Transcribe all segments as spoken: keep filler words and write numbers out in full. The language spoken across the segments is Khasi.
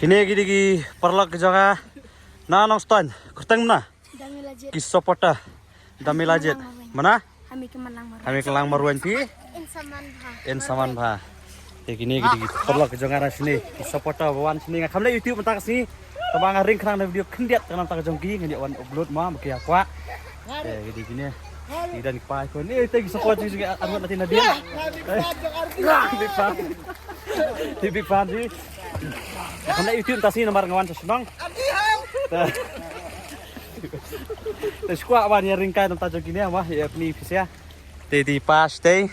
Kine ki dei ki paralok ki jong nga na Nongstoiñ, kyrteng mano? Dame Lajit. Ki supporter Dame Lajit. Mano? Hami ki Manlang Marweiñ. Hami ki Manlang Marweiñ phi? Insaman Bha. Insaman Bha. Te kine ki dei ki paralok ki jong nga na shane, ki supporter ba wan shane. Nga kam leh YouTube mynta ka sngi. Tangba nga ring khnang na video khyndiat ka namar ka jong ki, ngan ïa wan upload mo ba ki ïa kwah. Te ki dei kine. Ki don ki pa ki khun. Eh, te ki support ki jong nga, arngut na tin na dien. Big fan. Te big fan ji. Nga kam leh YouTube mynta sngi namar nga wan sha shnong. Te shu kwah ban ïa ring kai namar ka jong kine mo, ïa pyni phi sha. Te dei pa shatei.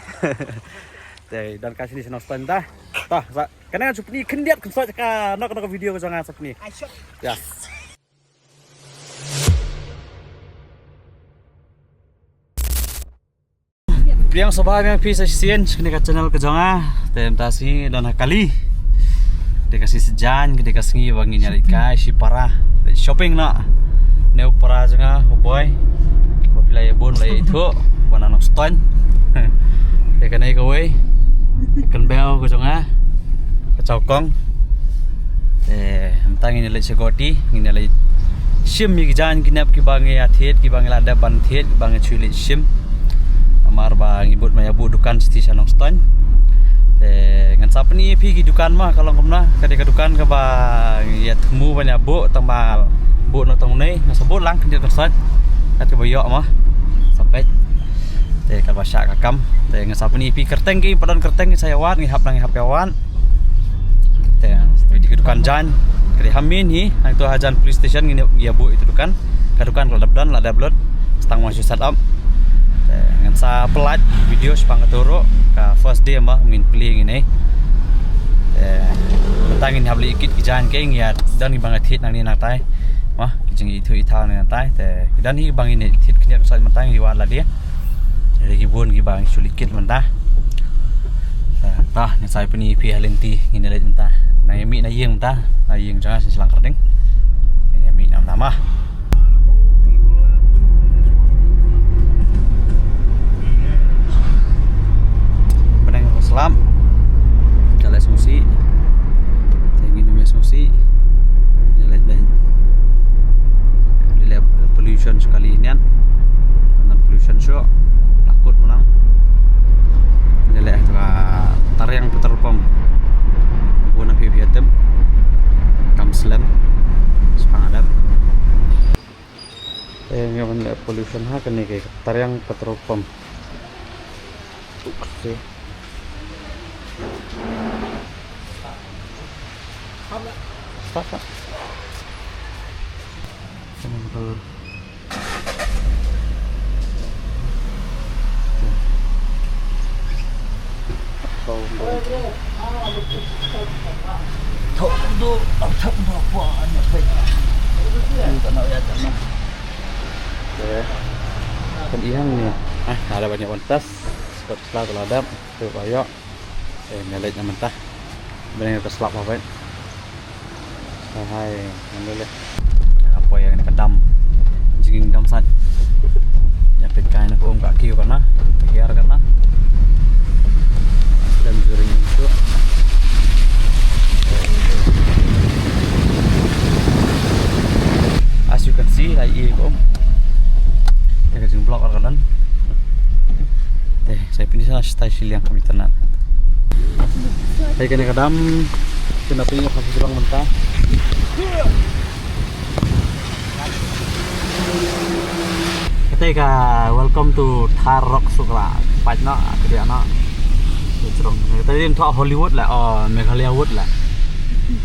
Te don kai shane sha Nongstoiñ ta. Ta sa kane ngan shu pyni khyndiat, kynsoit kano kano ka video ka jong nga sa pyni. Yes. Pdiang sngewbha ïa phi sa shisien sha kane ka channel ka jong nga. Te mynta sngi don ha kali. Dei ka sngi Saitjaiñ, dei ka sngi ba ngin ïa leit kai shipara, leit shopping noh. Ne u para jong nga u Boi, ba phi la ïa bun la ïa ithuh, ba na Nongstoiñ. Te kane kawei ka kynbew ka jong nga, ka Chawkong. Te mynta ngin ïa leit sha Guwahati, ngin ïa leit shim ïa ki jaiñ ki nep kiba ngi ïa thied, kiba ngi la dep ban thied, kiba ngi shu leit shim. Namar ba ngi bud ma ïa buh dukan shatei sha Nongstoiñ. Te ngan sa pyni ïa phi ki dukan mo, ka long kumno, ka dei ka dukan kaba ngi ïa thmu ban ïa buh, tangba buh noh tang une, ngan sa buh lang khyndiat kynsoit. Kat kaba ïoh mo, sa peit. Te kaba shah ka kam. Te ngan sa pyni ïa phi kyrteng ki, ba don kyrteng ki sa ïa wad, ngi hap nang ngi hap ïa wad. Te phi dei ka dukan jaiñ. Ka dei ha main hi, hangto hajan police station ngin ïa buh ïa ka dukan. Ka dukan ka la dep don, la dep lut. Tang ma shu set up. Te ngan sa pynlait video shaphang kato ruh, ka first day mo ngin plie ngin ei. Te mynta ngin hap leit kit ki jaiñ ki, ngi ïa don kiba ngi thied nangne nangtai. Mo ki jingithuh ithaw nangne nangtai. Te ki don hi kiba ngin thied khyndiat kynsoit mynta, ngi wad lade. Te ki bun kiba ngi shu leit kit mynta. Te ta ngin sa pyni ïa phi ha lynti ngin ïa leit mynta. Nang ïa mih na ïing mynta, na ïing jong nga sha Slang Karding. Nang ïa mih na mynta mo. Bneng ruh slap. Ka leh sngewsih. Te ngin ym ïa sngewsih. Ngin ïa leit beiñ. Ngin ïa leh pollution shu kali niat. Kan pollution shu. La kut mynta. Ngin ïa leh ha ka Tariang petrol pump. Bun na phi phi ïa tip. Kam slem. Spang adap. Eh, ngi ban leh pollution ha kane ka Tariang petrol pump. Uk se. Start, start. Motor. Kan ihang ni. Ah, ada banyak wantas. Sebab setelah telah dap, tu kayak. Eh, ngalek na mynta. Bneng ka slap ha beit. Hai, hai, ngan leh. Nga poi ïa kane ka dam. Jingïing dam sat. Ïa peit kai na ka um ka kiew kana. Ka hiar kana. Dam juring tu. As you can see, lai ïa ka um. Ïa ka jingblok ar ka dam. Te, sa pynshai shiliang kam itynnad. Hai kane ka dam, kane pynshai ka sdang mynta. Kata ka welcome to Thar Rock Sukla. Pait noh, kata noh. Kata din thok Hollywood la, oh, Meghalaya Wood la.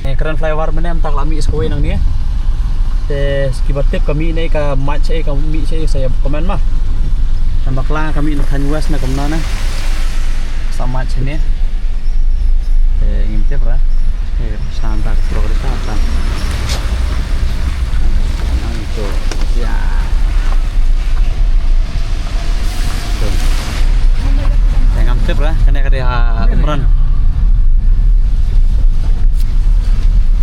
Eh, kren flyover mynne mynta ka la mih sa kawei nangne. Te kiba tip ka mih ne ka mait shaei ka mih shaei sa ïa comment ma. Kan bakla ka mih na thaiñ west na kumno na. Sa mait shane. Te ngim tip ra. Eh, sa mynta ka trok ri sa ta. Nang to. Ya. Te ngam tip ra, kane ka dei ha Umran.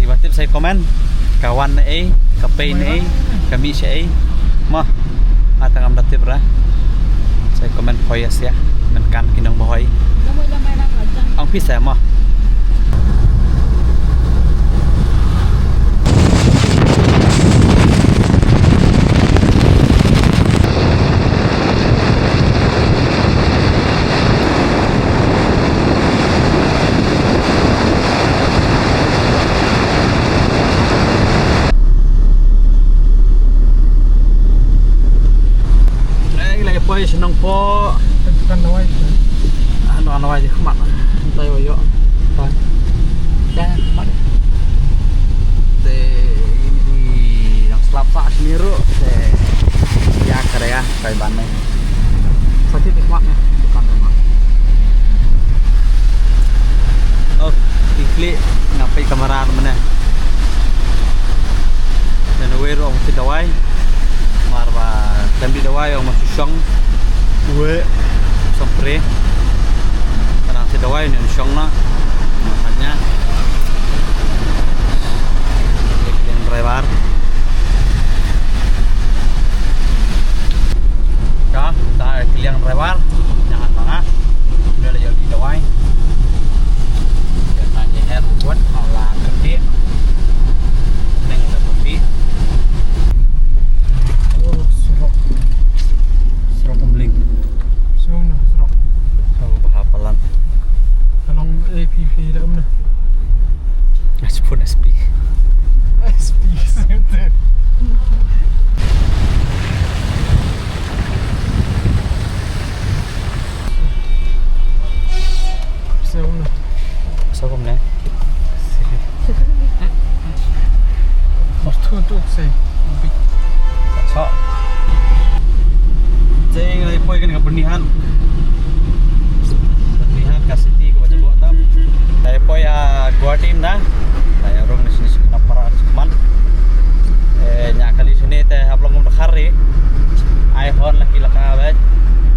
Iba tip sa comment, ka wan na ei, ka pei na ei, ka mih shaei. Mo, hata ngam da tip ra. Sa comment poi ïa sia, men kan ki nong Bahoi. Ang pisa mo. Marar mane. Nane wei ruh ong thied dawai. Mar ba khlem dih dawai ong ma shu shong. Wei. Shong pre. Ka nang thied dawai ne shong na. Makanya. Yang driver. Ka, ka kiliang driver, jangan banga. Udah lah jadi dawai. Jangan nyeher buat malah gede. Neng udah kopi. Oh, serok. Serok kembling. Serok nah, serok. Serok bahapalan. Kalong A P P dah mana? Aspun S P. S P center. Sa kumne. Sa kumne. Mas tu tu se. Sa. Jai ngai poi kan ka Byrnihat. Byrnihat ka city ko jabo tam. Jai poi a Guwahati na. Jai rong ni sini sini para man. Eh, nya kali sini te hablong um khari. Ai hon laki laka bet.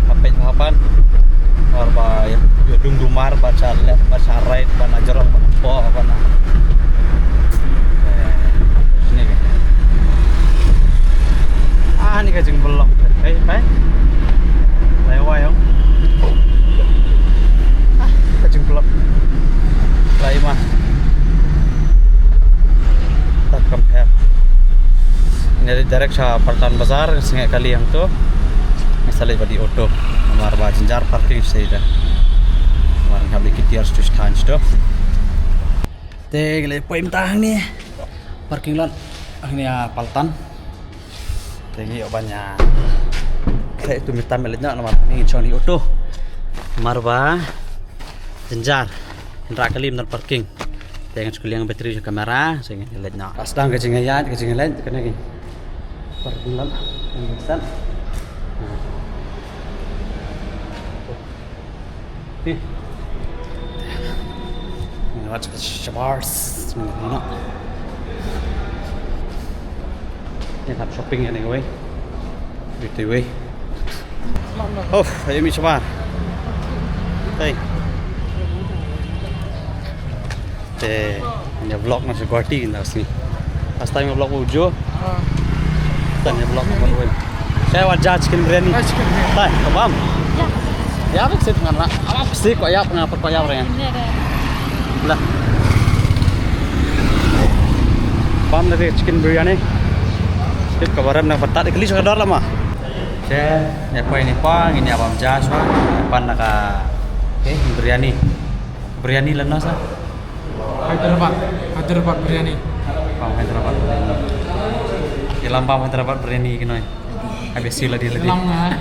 Hapet hapan. Or ba ya dung dumar ba cha left ba cha right ba na jorong ba na po ba na. Eh, sini ke. Ah, ni ka jingblok. Hei, pai. Lai wai ong. Ah, ka jingblok. Lai ma. Tak kam pher. Ini dari direct sha Paltan Bazar, sngewbha kali hangto. Ngi sa leit ba die auto. Namar ba jynjar parking sha ida. Namar nga bli ki tiar stu stan stu. Te ngi leit poi mynta hangne. Parking lot hangne ha Paltan. Te ngi ïoh ban ïa. Te tu mynta me leit noh namar ngi shong die auto. Namar ba jynjar. Hynrei kali mynta parking. Te ngan shu liang battery sha kamera, so ngan leit noh. Pas dang ka jingïaid, ka jingïaid, kane ki. Parking lot. Ini san. Ni. Ni wat ka shabar. Ni noh. Ni hap shopping anyway. Bit wei. Oh, ayo mi shabar. Hey. Te, nya vlog na sa Guwahati na sini. Last time vlog ujo. Tanya vlog na wei. Saya wajah chicken biryani. Ah, chicken biryani. Tai, kebam. Ya. Ya, apa sih dengan lah? Apa sih kok ya pernah apa kok ya orang? Lah. Pam dari chicken biryani. Tip kabaran na patat kali sa dor lama. Che, ne poi ne pa, ngin ïa bam ja shwa, pan na ka, eh, biryani. Biryani lano sa? Hyderabad, Hyderabad biryani. Bam Hyderabad biryani. Ilam bam Hyderabad biryani ki noi. Habis sila di lagi. Ilam nga.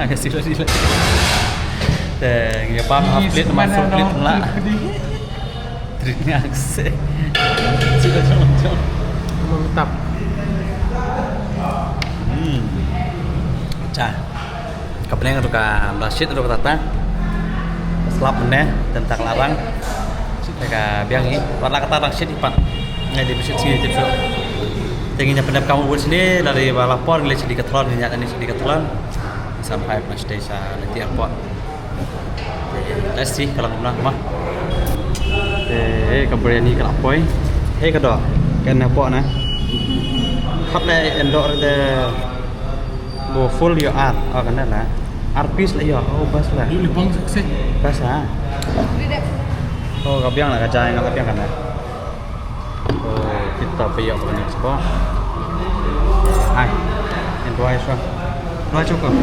Habis sila di lagi. Te, ngi bam half plate, masuk plate pula. Trinyak se. Sila jom jom. Mantap. Hmm. Cha. Ka bneng ruh ka mlashit ruh kata ta. Slap mynne, tang ka larang. Ka biang hi. Wat la kata rang shit hi pat. Ngai dei ba shit sngi tip shuh. Te ngin ïa pyndep kam u bun sini, lada ba la por ngin leit sha Decathlon, ngin ïa leit sha Decathlon. Sampai pynshai sha Niti Airport. Let's see, ka long kumno ma. Te, eh, ka biryani ka la poi. Hei ka doh, ka na poi na. Khap le endor de bo full ïoh ar, oh, ka na la. Ar piece la ïoh, oh, bas la. Yu ni bong sik sik. Bas ha. Oh, ka biang la ka jai nga la biang ka na. Oh, kita pia apa ni sebab? Hai. Yang dua isu. Dua cukup.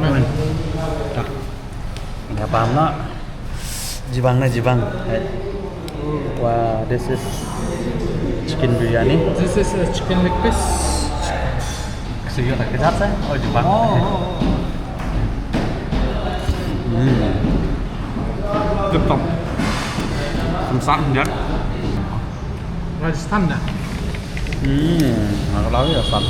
Amen. Tak. Ini apa nak? Jibang na jibang. Wah, this is chicken biryani. This is a chicken leg piece. Sige, tak kejap saya. Oh, jibang. Oh, oh, oh. Hmm. Good, Tom. Some salt in there. Rajasthan dah. Hmm, nak lagi ya salt.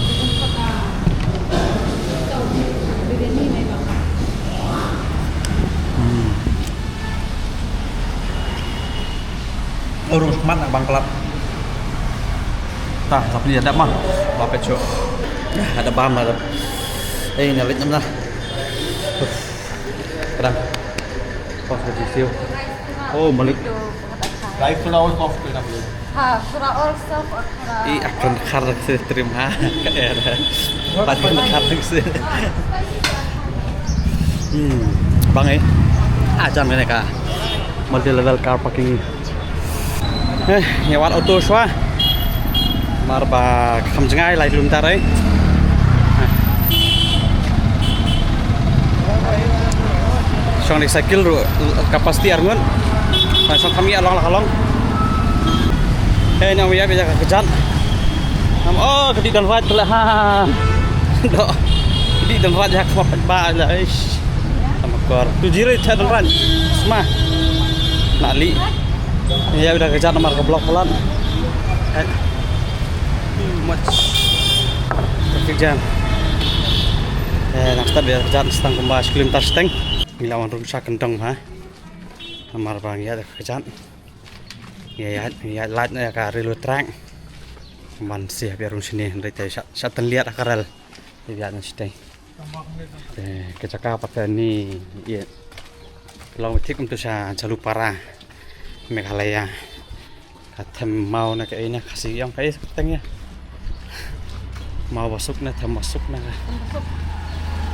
Rum smat na bang klap. Ta, tapi ada mah. Ba pet shu. Ada bam ada. Eh, ini lit namna. Kadang. Pas ke siu. Oh, malik. Life flower of kena beli. Ha, sura also for kena. I akan khar se trim ha. Akan khar se. Hmm. Bang eh. Ah, jam kene ka. Multi level car parking. Eh, ïa wad auto shuwa. Mar ba kham jngai lai kilometer eh. Shong ni cycle ruh capacity ar ngut. Shong kham ïa long la ka long. Eh, nang ïa ïa ka kjat. Nam oh, ka dih don right la ha. Doh. Ka dih don right ïa ka ba la. Ish. Tama kor. Tu jiri cha don right. Sma. Na li. Ïa, bad ka jam namar ka block palat. Eh. Too much traffic jam. Eh, nang start bad ka jam, stang kumba shi kilometer shiteng. Ngi la wan rung sha kyndong ha. Namar ba ngi ïa ka jam. Ngi ïa, ngi ïa lait na ka railway track. Ban sih biar rung shini, hynrei te sha, sha tynliat ka rel. Ïa na shiteng. Te ka jaka pat te ni ïa. Long thik kumtu sha Jalupara, Meghalaya. Ka them maw na ka ina ka si yong ka is teng ïa. Maw basuk na them basuk na ka.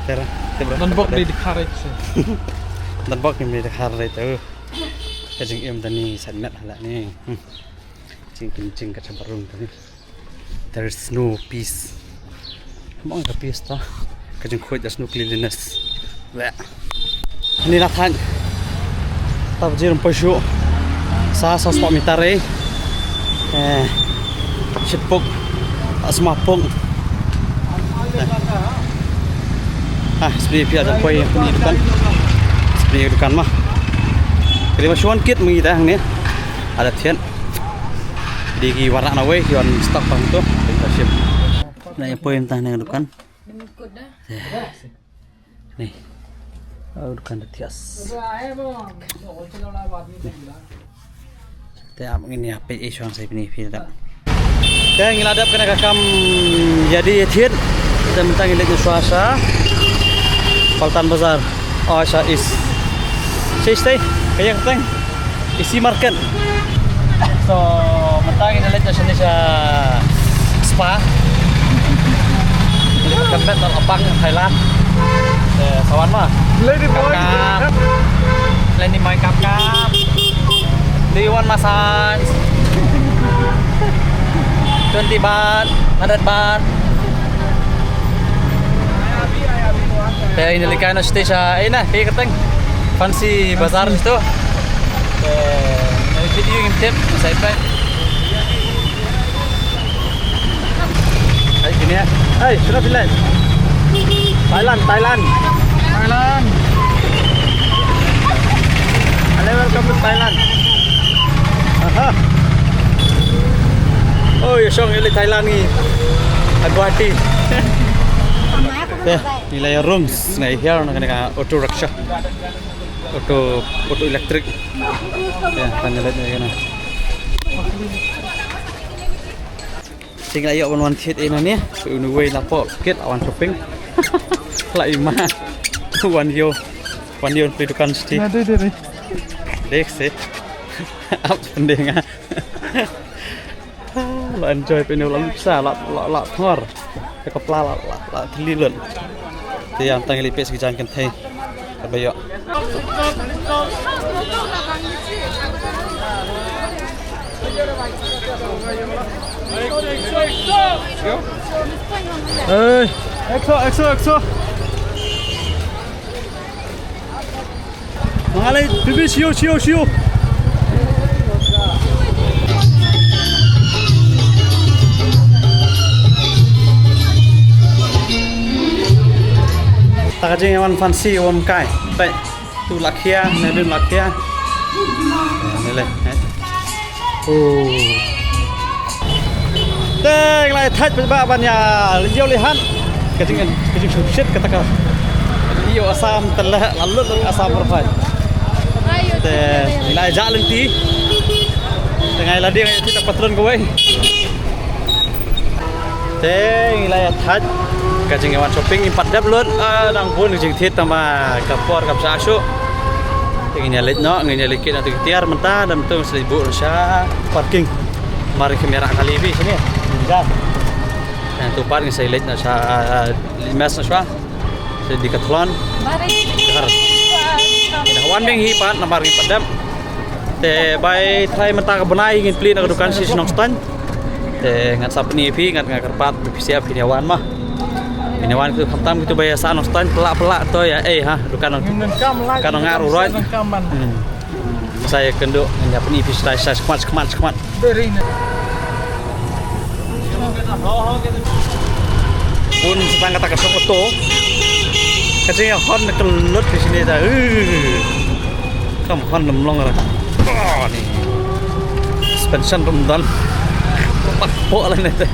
Tera, tera. Don bok di dikhar se. Don bok ni dikhar tu. Ka jingim tani sanmet hala ni. Hmm. Jingim jing ka chabarung tani. There is no peace. Mong ka peace ta. Ka jingkhuid, there's no cleanliness. Bleh. Ni la than. Ta jir poi shu. Sa sa spot meter eh. Eh. Shit pok. Asma pok. Eh. Ah, sbi pia da poi ni dukan. Sbi dukan mah. Kali ma shuan kit mengi dah ni. Ada thian. Di ki warak na wei ki wan stock pang tu. Kita ship. Na ïa poi mynta na dukan. Ni. Oh, dukan da thias. Te ap ngin ïa peit i shong sa pini phi da. Te ngi la dep kane ka kam ïa di thied. Te mynta ngi leit shuwa sha Paltan Bazar. Oh, sha East. Sha East te. Ka ïa ka teng. East Market. So, mynta ngi leit sha shane sha spa. Ka met na Lapang Thailand. Eh, sawan ma. Lady boy. Kap, kap. Lady boy kap kap. Do you want massage? Twenty baht, hundred baht. Te ina lika na stage ah, ina hi kateng Fancy Bazar tu. Te ina video ngim tip, sai pai. Hai sini ya. Hai, sudah bilang. Thailand, Thailand. Thailand. Hello, welcome to Thailand. Aha. Oh, ïa shong ïa leit Thailand ngi. Ha Guwahati. Te, ngi la ïa rooms, ngi ïa hiar na kane ka auto rickshaw. Auto, auto electric. Te, tang ïa leit na kane. Sing la ïoh ban wan thied ïa nane. Uni wei na pok kit wan shopping. La i ma. Wan ïoh. Wan ïoh pli dukan siti. Na dei dei dei. Dek se. Ap pending ah. La enjoy pynïoh la lupsa la la la thor. Ka pla la la la thli lon. Te ïa tang li pes ki jan kan thei. Ka ba ïoh. Ei, ekso, ekso, ekso. Mangalei, bibi, siu, siu, siu. Ta ka jingwan Fancy wan kai. Pai. Tu lakhia, ne dun lakhia. Ne le. Oh. Te ngi la thait ba ban ïa lynti ïoh lihan. Ka jing, ka jing shit kata ka. Ïoh Assam te la la lut Assam rafai. Te ngi la ja lynti. Te nga ïa lade, nga ïa thied da patron kawei. Te ngi la ïa thait ka jingïawan shopping, ngim pat dep lut, ah, dang bun ka jingthied tang ba ka por kam shah shuh. Te ngin ïa leit noh, ngin ïa leit kit na tu ki tiar mynta, da mynta ngin sa leit buh sha parking. Mar ngin kham ïarah kali bha shane. Jan. Te tu pat ngin sa leit noh sha, ah, leit mess noh shuwa. Sa Decathlon. Ka har. Ngi da wan biang hi pat namar ngim pat dep. Te bai trai mynta ka bnai ngin plie na ka dukan sha Nongstoiñ. Te ngan sa pyni ïa phi, ngan, ngan kyrpad ïa phi sha phin ïa wan ma. Phin ïa wan, khamtam kito ba ïa sah Nongstoiñ, pla pla to ïa, eh, ha dukan Nong. Ngim nang kam lai, dukan Nongarwrai. Ngim nang kam man. Hmm. Sa ïa kynduh, ngan ïa pyni ïa phi sha, sha, khmat, khmat, khmat. Beri na. Bun sa tang kata ka shong auto. Ka jingïahon ka lut ka shini ta. Uh. Kam hon lam long ra. Oh, ni. Suspension rum don. Pat po la ne te.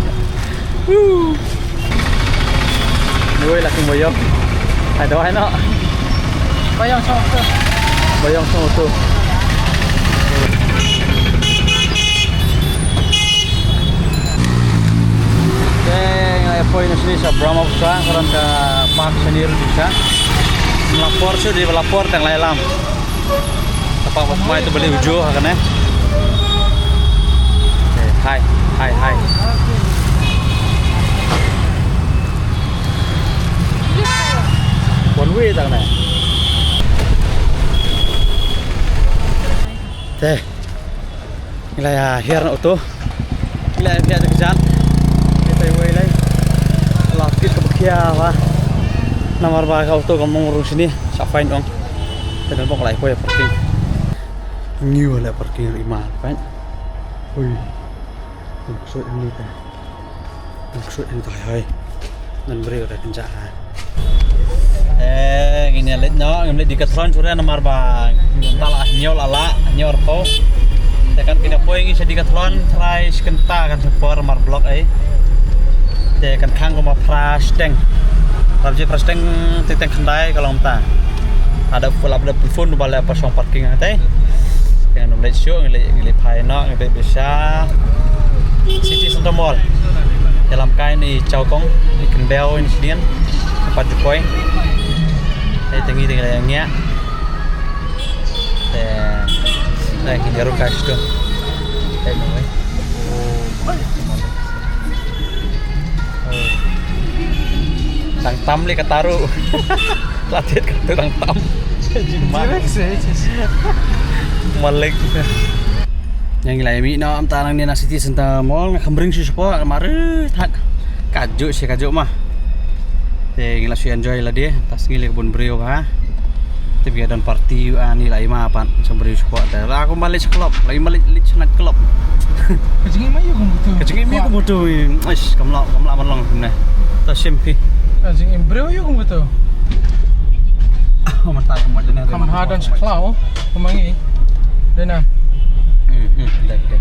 Woo. Woi, la kum boyong. Hai, dawai no. Boyong song tu. Boyong song tu. Te nga ïa poi na shini sha Brahmaputra, ka don ka park shini ruh sha. La por shuh, dei ba la por tang la ïalam. Tapa wat mai tu bali ujo ha kane. Eh, hai, hai, hai. One way tang ne. Te. Ngi la ïa hiar na auto. Ngi la ïa hiar da ka jan. Ngi pei wei lai. La kit ka bakhia ba. Namar ba ka auto ka mong rung shini. Sa fine ong. Te dan bok lai poi parking. Ngi wa la parking ri ma fine. Hui. Tung soi ang ni ta. Maksud in tai hai. Ngan briew da kynja ha. Eh, ngin ïa leit noh, ngin leit Decathlon shuwa namar ba mynta la hynñiew la lah, hynñiew arphew. Te kan kin ïa poi ngi sha Decathlon, trai shi kynta kan shu por mar block ei. Te kan khang kumba phra shiteng. Phra baje phra shiteng, te teng khyndai ka long mynta. Hada pula bada phone ba la pa shong parking hangtai. Te ngan ym leit shuh, ngi leit, ngi leit phai noh, ngi leit sha City Center Mall. Ïalam kai na i Chawkong, i Kynbew, i Shnien, i Pat Jukoi. Te ngi te ngi la ngiah. Te, te ngi jaru kai situ. Te ngi. Dang tam lei kata ruh. La thied kata dang tam. Jimat. Direct seh, seh. Malik. Ngi la ïa mih noh mynta nangne na City Center Mall, nga kham ring shuh shapoh, mar thak. Kajuh seh kajuh ma. Te ngi la shu enjoy lade, ta sngi lei ka bun briew bha. Tip ïa don party, ah, ni la ïa ma pat, sa briew shapoh te. La kumba leit sha club, la ïa ma leit, leit sha night club. Ka jingim aïu kum kata? Ka jingim aïu kum kata? Aish, kam lah, kam lah ban long kumne. Ta shim phi. Ka jingim briew aïu kum kata? Oh, mynta kam lah ne. Kam ha don sha club, oh, kam ngi. Dei na. Hmm, hmm, dei, dei.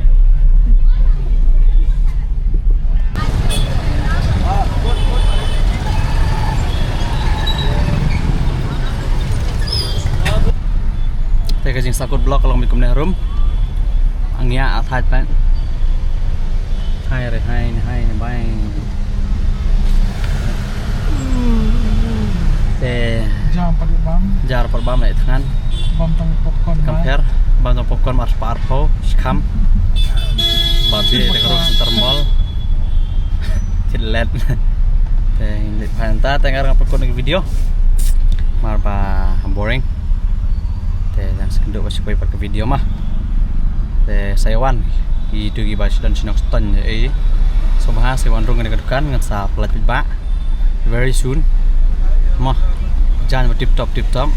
Te ka jingsakut block ka long beit kumne harum. Ang ïa a thait pat. Hai re hai ne hai ne bai. Te jar pat bam. Jar pat bam leh thngan. Bam tang popcorn. Kam pher. Bam tang popcorn mar spah arphew. Skam. Ba phi te ka ruh Center Mall. Thit let. Te ngin leit phai mynta te nga ruh ngam pynkhun ïa ka video. Mar ba boring. Te ngan sa kynduh ba shu poi pat ka video ma. Te sa ïa wan. Ki tu ki ba shu don shnong ston ei. So ma ha sa ïa wan rung ïa ka dukan ngan sa pynlait beit ba. Very soon. Mo. Jan ba tip top tip top.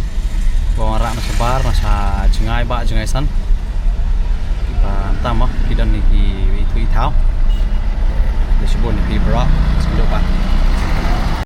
Ba wan rah na shabar na sha jngai ba jngai san. Ba tam mo ki don ni ki tu i thau. Ba shibun ni ki bra. Sendok ba.